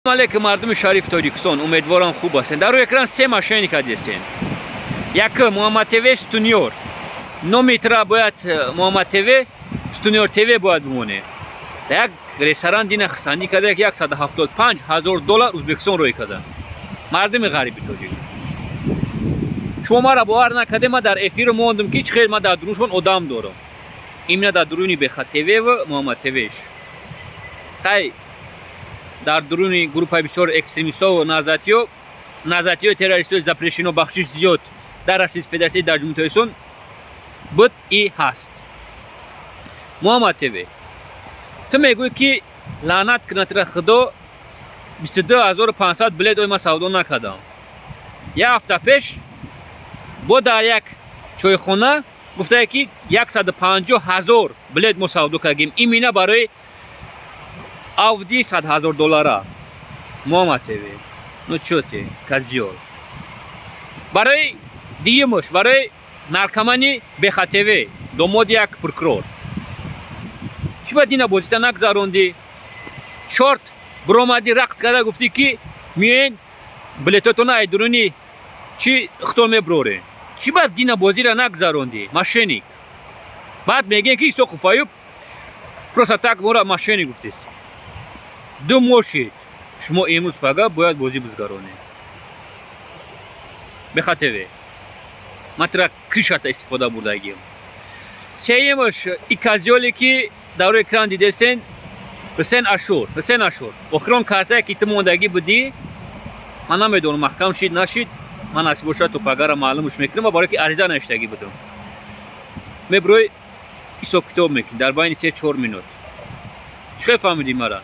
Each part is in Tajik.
Алейкум, мардуми шарифи Тоҷикистон, умедворам, хуб ҳастен. Дар рӯи экран се мошенника дидесен. Якум, Муҳаммад ТВ Стуниёр. Номи тра бояд Муҳаммад ТВ Стуниёр ТВ бояд бимоне. Дар як ресторан дина хисандӣ карда, ки 175 ҳазор доллар Ӯзбекистон рӯй карда. Мардуми ғариби тоҷик, шумо мара бовар накарде. Ман дар эфир мондум, ки чӣ хел ман дар дуруншон одам дорам, именно дар дуруни Беха ТВ ва Муҳаммад ТВш. Хай, дар дуруни группаи бисёр экстремистову назатиё, террористои запрещено, бахшиш зиёд дар Российской Федерация, дар Ҷумҳурии Тоҷикистон буд и ҳаст. Муҳаммад ТВ, ту мегӯӣ, ки лаънат кунатра Худо, 22 500 билет ой ман савдо накардам. Як ҳафта пеш бо дар як чойхона гуфтае, ки 150 ҳазор билет мо савдо кардем именно барои Авди 100 000 доллара. Муҳаммад ТВ, ну чё ты, козёл? Барои дуюмуш, барои наркомани Беха ТВ, домоди як прокурор, чӣ ба дина бозита нагзарондӣ? Чорт биромадӣ, рақс карда, гуфтӣ, ки миёен, билетотона ай дуруни чӣ хитол мебурорем. Чӣ ба дина бозира нагзарондӣ, мошенник? Баъд мегӯем, ки Исоқов Аюб просто так мора мошенник гуфтест. Ду мошид шумо имрӯз пага бояд бозӣ бизгаронед. Беха ТВ, ман тира крышата истифода бурдагием. Сеюмаш, и козёл е, ки дар рӯи экран дидесен, Ҳусен Ашур. Ҳусен Ашур, охирон картае, ки ту мондагӣ будӣ, ман намедонам, маҳкам шид, нашид. Ман насиб бошад, то пагара маълумш мекунам. Барое ки ариза навиштагӣ будам, мебурӯй, ҳисоб китоб мекунӣ дар байни 3-4 минут. Чӣ хел фаҳмидӣ мара,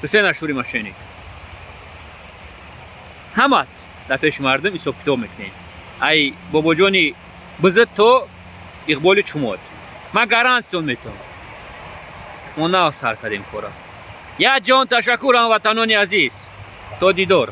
Ҳусен Ашури мошенник? Ҳамат дар пеши мардум ҳисоб китоб мекунед, ай бобоҷони бизид то Иқболи чумод. Ман гарантитон метавам, мо нав сар кардем кора. Як ҷон ташаккур, ҳамватанони азиз, то дидор.